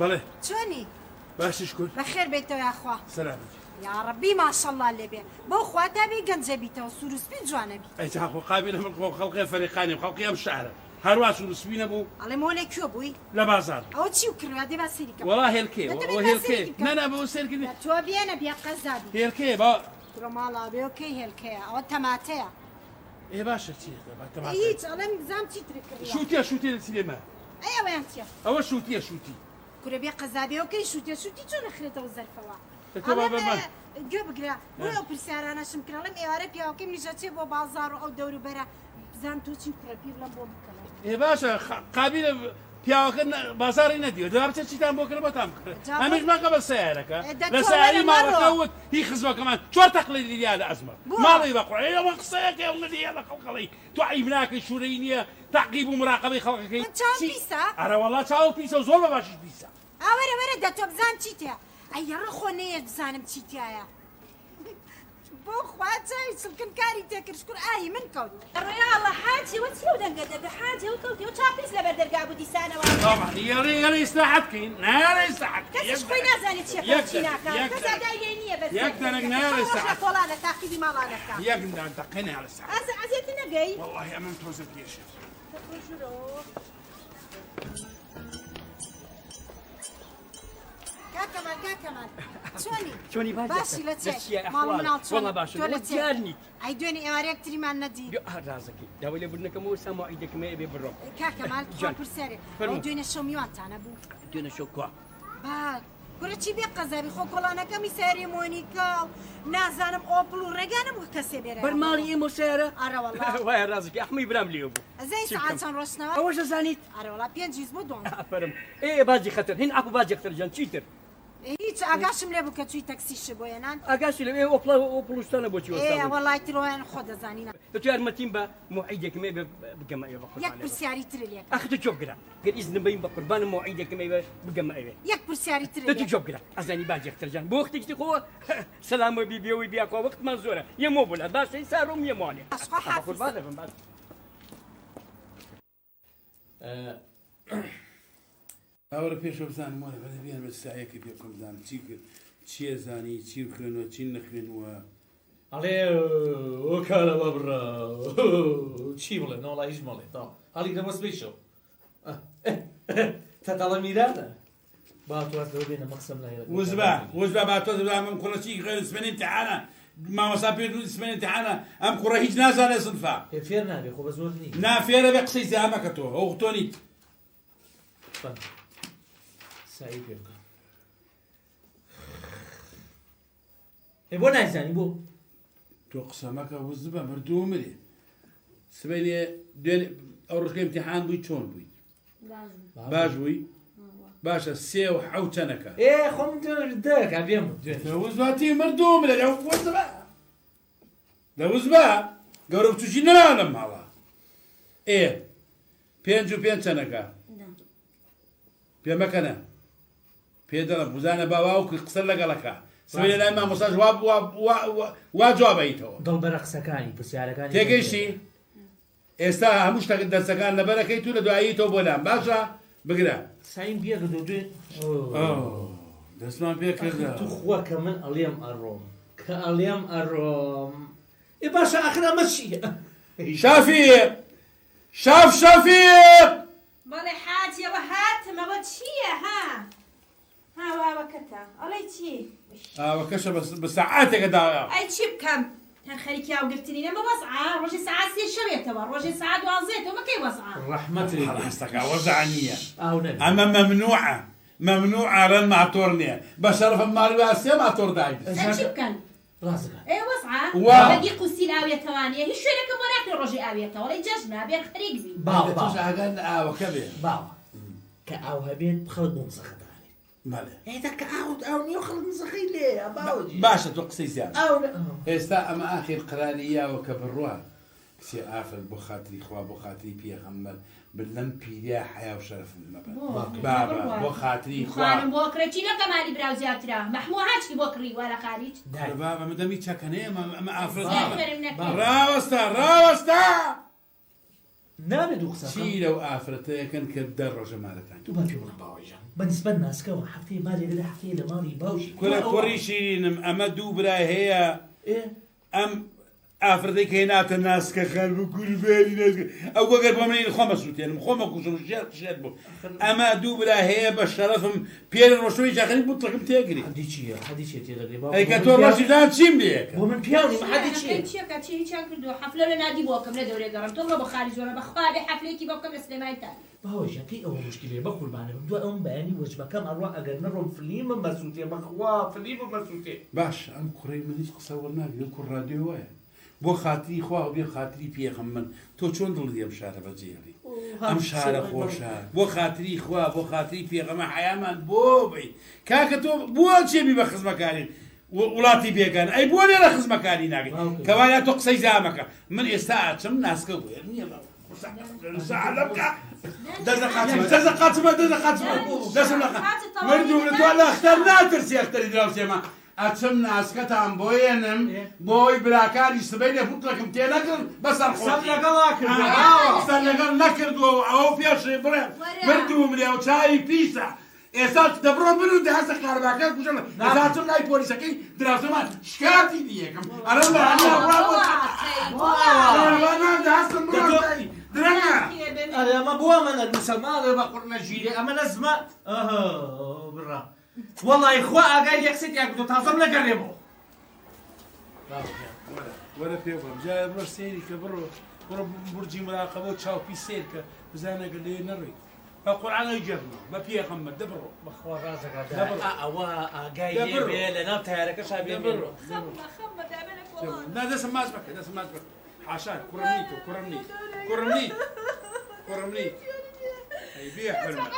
بەڵێ. چۆنی؟ باشی شکور. بەخێر بێیتەوە یاخوا. سەلامەتی. یاڕەبی ماشەڵڵا لێ بێ. بەو خوا تا بێی گەنجە بیتەوە سوور و سپی جوانە بی. ئەی جا خۆ قابیلە من خۆ خەڵقێ فەریقانیم خەڵقی ئەم شارەم هەروا سوور و سپی نەبوو. ئەڵێم ئەوە لە کوێ بووی؟ لە بازاڕ بوو. ئەوە چیو کڕیوە دەی با سەیری کەم. وەڵا هێلکەیە دە ئەوە دەبێ با هێلکەیە سەیرێکی بکەم. نا نا بۆ سەیرکردنی. دە تۆ بێنە بێ قەزابی. هێلکەیە با. کورە ماڵا بێ کەی هێلکەیە ئەوە تەماتەیە. ئێ باشە چیە با تەماتە. هیچ ئەڵێم بزانم چی ترت کڕیوە. شووتیە شووتیە لە چی لێمە. ئەی ئەوەیان چیە؟ ئەوە شووتیە شووتی. کورە بێ قەزا بێ کەی شووتیە شووتی چۆن ئەخرێتەوە زەرفەوە دە تۆ با ئەڵێم بە ما. گوێ بگرە بۆیە ئەو پرسیارانەشم کرد ئەڵێم ئێوارە پیاوەکەی منیش ئەچێ بۆ بازاڕ و ئەو دەوروبەرە بزانم تۆ چی کوڕە پیر لەم بۆ بکەڵێ. ئێ باشە قابیلە پیاوەکە بازاڕی نەدیوە دەبا بچێ چیتان بۆ کرد بۆتان بکڕێ جا بۆ ئەمیش مەکە بە سەیارەکە دە لە تۆ سەیاری وەرە ماڵەکە مەڕۆ. وت هی خزمەکەمان چۆن تەقلیدی لیا لە ئەزمەڕ بۆ؟ ماڵی بە قوڕ ئێ ئەوە قسەیەکە ئەو نەدیە لە خەڵکەڵی تۆ عەیب ناکەی شورەیی نییە تەعقیب و مراقەبەی خەڵکەکەی من چاوم چی پیسە؟ ئەرە وەڵا چاوت پیسە و زۆر بە باشیش پیسە. ئا وەرە وەرە دە تۆ بزانم چی تیا ئەی یەڕە خۆ نەیەت بزانم چی تیایە بۆ خوا چاوی چڵکن کاری تێکرد شکور ئاهی من کەوت. ڕەیاڵە حاجی وە چیە و دەنگە دەبێ حاجی وە کەوتی و چاو پیس لەبەر دەرگا بوو دیسانەوە. طبعا یەڵێ یەڵێ ئیسراحەت بکەین نایەڵێ ئیسراحەت بکەین کەسیش خۆی نازانێ چیە کەو چی ناکا کەس ئاگای لێ نیە بەس یەک دەنک نایەڵێ ڕۆژ لە ئیسراحەت کۆڵانە تاقیبی ماڵانەکە یەک دەقەی نایەڵێ ئیسراحەت ئاز عەزێت نەگەی وەڵاهی ئەمەم تۆزە پێشێت. دەخۆ ژورەوە. کاک کەمال کاک کەمال چۆنی چۆنی باش باشی لە چێ لە چیە ماڵ ئەحواڵ مناڵ چۆنە وەڵا باشن تۆ لە وە چێ دیار نیت ئەی دوێنێ ئێوارە یەکتریمان نەدی ڕازەکەی داوای لێبوردنەکەم و سا مەوعیدەکەم هەیە ئەبێ بڕۆم کاک کەمال تخوا جان پرسیارێ ئەوە فەرموو دوێنێ شەو میوانتانە بوو دوێنێ شەو کوا با کورە چی بێ قەزابی خۆ کۆڵانەکەمی سەیارەی مۆنیکا و نازانم ئۆپڵ و ڕێگا نەبوو کەسێ بێرە بەر ماڵی ئێمە و سەیارە ئەرە وەڵا وایە ڕازەکەی ئەحمەی برام لێوە بوو ئەزانی چی سەعات بکەم چەند ڕۆشتنەوە ئەوەش ئەزانیت ئەرە وەڵا پێنج ویست بۆ دوانزە ئافەرم ئێ باجی خەتەر هین عەفو باجی خەتەر جان چیتر هیچ ئاگاشم لێ بوو کە چووی تەکسیشت بۆ هێنان. ئاگاشی لێ ئێ ئۆپڵ ئۆپڵ و شتانە بۆچی ئێ وەستابوون. وەڵای ترۆیان خۆ دەزانی نا. دە تۆ یارمەتیم بە مەوعیدێکم هەیە بێ بگەمە ئەوێ بە یەک قوربانێ بم. پرسیاری ترت لێ کەم. ئاخ تۆ گوێ بگرە گەر ئیزنم بەی بە قوربانم مەوعیدێکم هەیە بگەمە ئەوێ. یەک پرسیاری ترت دە لێ تۆ گوێ کەم. بگرە ئەزانی باجی ئەختەر جان بۆ وەختێکی تر خۆ سەلامە بی بێوەی بیا کوا وەختمان زۆرە یەمۆ بۆ لات باشە ئیسا ڕۆم یەمۆ لێ. باش خوا بە حافیزت. قوربانت بم باش. ئاوەرە پێشەوە بزانم وەرە بەدە بیان بە سایەکە پێ بکەم بزانم چی کرد چیە زانی چی خوێنوە چی نەخوێنوە. ئەڵێ ئۆ کارەبا بڕا چی بڵێم نەوەڵا هیچ مەڵێ تەواو هەڵیگرە بۆ سبەی شەو تەتەڵە میرانە با تۆ واز لەوە بێنە مە قسەم لای وزبا وزبا با تۆ بزانم ئەم کوڕە چی خوێن سبەینێ ئیمتیحانە مامۆستا پێ دوو سبەینێ ئیمتیحانە ئەم کوڕە هیچ نازانێ سنفا ئێ فێر نابێ خۆ بە زۆر نی نا فێرە بێ قسەی زیا مەکە تۆ ئەو تۆ نیت سعی پێ بکە ئێ بۆ نایزانی بۆ تۆ قسە مەکە وزبە مردوو مرێ سبەینێ دوێنێ ئەو ڕۆژکە ئیمتیحان بووی چۆن بووی باش بووی باشە سێ و حەوت چەنەکە ئێ خۆم دەکا بێم وزباتی مردوو مرێ لە وزبە لە وزبە گەورە بچوکی نەما لەم ماڵە ئێ پێنج و پێنج چەنەکە پێ مەکەنە پێ دەڵێم بزانە با باوکی قسە لەگەڵەکە سبەینێ لای مامۆستاش وا وا وا وا جواب ئەیتەوە. دڵبەرە قسەکانی پرسیارەکانی تێگەیشتی ئێستا هەموو شتەکە دەرسەکان لەبەرەکەیت و لە دواییتەوە بۆ لام باشە بگرە سایم بێگردۆ دوێ دەستمان پێ کردە توخوا کە من ئەڵێم ئەڕۆم کە ئەڵێم ئەڕۆم ئێ باشە ئاخر ئەمە چییە شافیق شاف شەفیق. بەڵێ حاجیەوە هاتم ئەوە چییە ها ها واوەکەتە ئەڵێی چی؟ ئاوەکەشە بە سەعاتێکە داوە. ئەی چی بکەم هەر خەریکی ئاوگرتنی ئەمە وەزعە ڕۆژێ سەعات سێ شەوێتەوە ڕۆژێ سەعات دوانزەیەتەوە مە کەی وەزعە؟ ڕەحمەت لێ بێ. ڕاستەکا وەزع نییە ئاو نەبێ. ئەمە مەمنوعە مەمنوعە ڕێن ماتۆر نییە بە شەرەفم ماڵی وا سێ ماتۆر دایبس. ئەی چی بکەن؟ ڕاستەکا. ئێ وەزعە وا. بەگی قوسیل ئاوێتەوانیە هیچ شوێنێکم بۆ ناکرێ ڕۆژێ ئاوێتەوە ئەڵێی جەژنە بێ خەریک بی. باوە دە تۆش باوە. ئاگات لە ئاوەکە بێ. باوە کە ئاو هەبێت خەڵک بۆ مزەخە دانێت. بەڵێ. ئێتا کە ئاو ئاو نییە خەڵک مزەخەی لێیە باوە جی. باشە تۆ قسەی زیاد ئاو نە. ئێستا ئەمە ئاخیر قەراری یاوە کە بڕوا کچێ ئافرەت بۆ خاتری خوا بۆ خاتری پێغەمبەر بر لەم پیریا حەیا و شەرەفم مەبەن بۆ بابە بۆ خاتری خوا. خانم بۆ کڕێ چی لە کەمالی براو زیاترە مەحموو هاچکی بۆ کڕی وا لە خاریج. کورە بابە من دەمی چەکەنەیە ئەمە ئافرەت زیاد فێرم نەکرد. ڕاوەستە ڕاوەستە. نابێ دوو قسە چی بکەم. لەو ئافرەتەیەکەن کە دە ڕۆژە مارەتان تو با پێ بڵێم باوە گیان بە نسبەت ناسکەوە هەفتەیە مالێ لێرە هەفتەیە لە ماڵی باوکی. کورە کوڕی شیرینم ئەمە دوو برای هەیە ئێ ئەم ئافرەتەی کە هێناتە ناسکە خان بوو قوربانی ناسکە ئەو گەگەر بۆ منی خۆمە سووتێنم خۆمە کوژم شێت شێت بوو ئەمە دوو برا هەیە بە شەرەفم پێرە ڕۆشتووی جاخری بوتڵەکەم تێگری. حەدی چییە حەدی چییە تێدەگری باوکم ئەی کە بۆ تۆ من پیاو ڕۆشتی دان چیم لێکە بۆ من پیاو نیم حەدی چییە چییە چییە کە چی هیچیان کردووە حەفلە لە نادی بۆ کەم لە دەورێ گەڕم تۆ بڕۆ بۆ خاریج وەرە بەخوا بێ حەفلەیەکی بۆ بکەم لە سلێمانی تا باوە گیان کەی ئەوە موشکیلەیە بەقوربانە بم دوای ئەوم بەیانی وەجبەکەم ئەڕوا ئەگەر نەڕۆم فلیمم ئەسووتێ بەخوا فلیمم ئەسووتێ. باشە ئەم کوڕەی من هیچ قسە وەرناگرێ ئەو کوڕ ڕادیۆ وایە بۆ خاتری خوا و بێ خاتری پێغەمبەر تۆ چۆن دڵت ئەم شارە بەجێهێڵی ئەم شارە خۆشە بۆ خاتری خوا بۆ خاتری پێغەمە حەیامان بۆ بی کاکە تۆ بۆ چێبی بە خزمەکاری وڵاتی بێگانە ئەی بۆ لێرە خزمەکاری ناکەی کەوایە تۆ قسەی زامەکە من ئێستا ئەچم ناسکە بۆ نییە دەزە قاچمە دەزە قاچمە دەزە قاچمە دەسم لە مردوو تۆ لە ئەختەر ناترسی ئەختەری دراوسێمە ئەچم ناسکەتان بۆ یەنم بۆی براکانی سبەینێ فوتڵەکم تێ نەکرد بەسەر قسەم خۆتی لەگەڵا کردووە باوە. قسە لەگەڵ نەکردووە و ئەوە پێشێ بڵێ مردووم لێ و چاوی پیسە ئێستا دەبڕۆ من و دەهەستە کارەباکە کوژم ئێستا چم لای پۆلیسەکەی دراوسێمان شکاتی دیەکەم ئەرم لە هەنیا ڕا بۆ کارەبا دەهەستم بڕۆ درەنگە. ئەرێ ئەمە بۆ ئەمە نەلووسە ماڵێ بە قوڕنە ژیرێ ئەمە نەزمە ئەه بڕا وەڵی خوا ئاگای لێ قسەی تیا کردووە تازەم نەگەڕێمەوە. وەرە وەرە پێ بڕم جارێ بڕۆ سەیری کە بڕۆ بڕۆ بورجی مراقەبە و چاوپی سەیر کە بزانە گەر لەوێ نەڕۆیت بە قورعان ئەوی گێڕمەوە بە پێغەمبەر دە بڕۆ بەخوا ڕازەکە دە بڕۆ ئەوە ئاگای دە لێ بڕۆ بێ لەناو تەیارەکەشا دە بێ بڕۆ خەمە خەمە دابێ لە کۆڵان نا دەستم ماچ بکە دەستم ماچ بکە حاشا کوڕم نیت تۆ کوڕم نیت کوڕم نیت کوڕم نیت ئەی بێ حورمەت.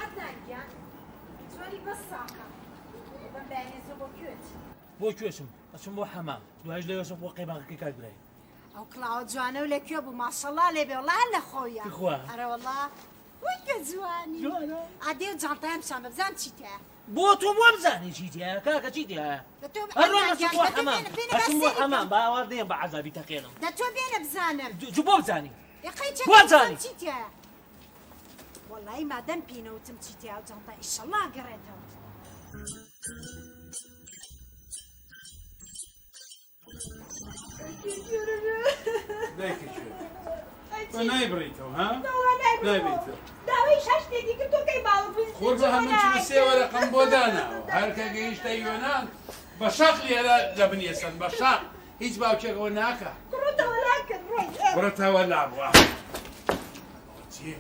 عەدنان گیان زۆری بەس ساقە بەم بەیانیە زۆ بۆ کوێت؟ بۆ کوێچم ئەچم بۆ حەمام دوایش لەوێشم بۆ قەیماغەکەی کاک برایم. ئەو کڵاوە جوانە و لە کوێ بوو ماشەڵا لێ بێ وەڵا هەر لە خۆیە. تخوا. ئەرە وەڵا وەی کە جوانی. جوانە. ئادێ و جانتایم پیشان بە بزانم چی تیایە. بۆ تۆ بۆ بزانی چی تیایە کاکە چی تیایە؟ دە تۆ ئەڕۆم عەدنان ئەچم گیان بۆ دە تۆ حەمام بێنە بێنە با ئەچم بۆ سەیری حەمام بکەم. با ئاوار نەیەم بە عەزابی تەقێنم. دە تۆ بێنە بزانم. جو بۆ بزانی. ئێ قەی بۆ چەکەم بزانم بزانی. چی تیایە. وەڵایی مادەم پینەوتم چی تیایە و جانتا ئیشەڵا گەڕێتەوە. دایکە کوێ تۆ نایبڕیتەوە ها نایبڕیتەوە داوای شەشتێکی کرد تۆ کەی باوک بووی قوربە هەمن چونە سێ وەرەقەم بۆ داناوە هەر کە گەیشتە یۆنان بە شەق لێرە لە بنیەسەن بە شەق هیچ باوکێکەوە ناکا کوڕتەوە لاکرد ڕۆی کوڕە تەوەلا بووە چییە؟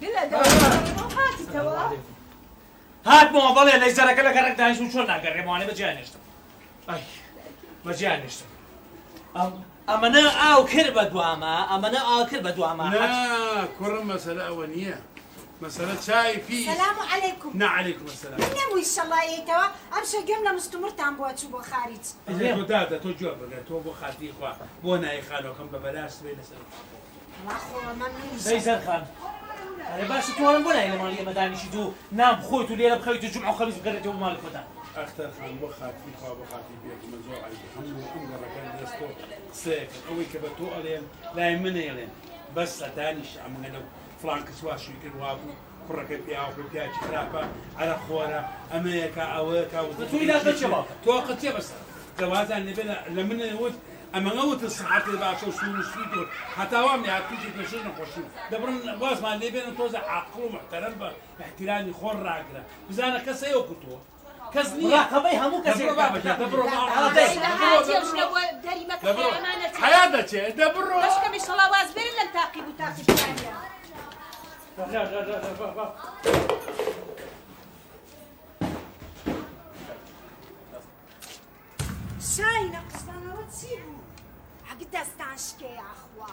گلە هاتیتەوە هاتمەوە بەڵێ لەیزەرەکە لە گەڕەک دانیشت و چۆن ناگەڕێمەوانێ بەجێیان هێشتم ئەی بەجێیان هێشتم ئەمەنە ئاو کرد بە دوامە ئەمەنە ئاو کرد بە دوامە نا کوڕم مەسەلە ئەوە نییە مەسەلە چای پیس سلام علیکم. نا علیکم السلام. من نەموو ئیشەڵا یەیتەوە ئەمشەو گوێم لە مشتومڕتان بووە چوو بۆ خاریج. ئیتر تۆ دادە تۆ گوێ بگرە تۆ بۆ خاتری خوا بۆ نایەی خانوەکەم بە بەلاش سبەی لەسەر وەڵا خۆ مەمنونیشم. دەی زەرخان ئەرێ باشە تۆ ئەڵێم بۆ نایەی لە ماڵی ئێمە دانیشیت و نان بخۆیت و لێرە بخەویت و جومعە و خەمیس بگەڕێیتەوە بۆ ماڵی خۆتان. ئەختەر خان بۆ خاتری خوا بۆ خاتری بێگومە زۆر عەیبە هەموو ئەم گەڕەکە لەدەست تۆ قسەیەکەن ئەوەی کە بە تۆ ئەڵێن لای من ئەیڵێن بەسە دانیشە ئەمنە لەو فڵان کەس وا شووی کرد وابوو کوڕەکەی پیاوە خۆی پیاوێکی خراپە عەرەق خۆرە ئەمەیەکا ئەوەیەکا وتم تۆی لا بەچێ باوکە. تۆ قەت چێ بەسەر دەوازان لێ بێنە لە من وت ئەمەنە وتن سەعاتێ باشە و سوور و سویت و هەتا وام لێ هات تووشی کێشەی نەخۆشی بوو دەبڕن وازمان لێ بێنە تۆزە عاقڵ و موحتەرەم بە ئیحتیرامی خۆر ڕاگرە بزانە کەس هەیە وەکو تۆ کەس نییە مراقەبەی هەموو کەسێک دەبڕۆ بابە گیان دەبڕۆ دەی. دەبڕۆ حەیا دەچێ دەبڕۆ بەشکەم ئیشەڵا واز بێنن لەم تاقیب و تاقیبکاریە. شاینە قسانەوە چی بوو؟ ئەگ دەستان شکێ یاخوا.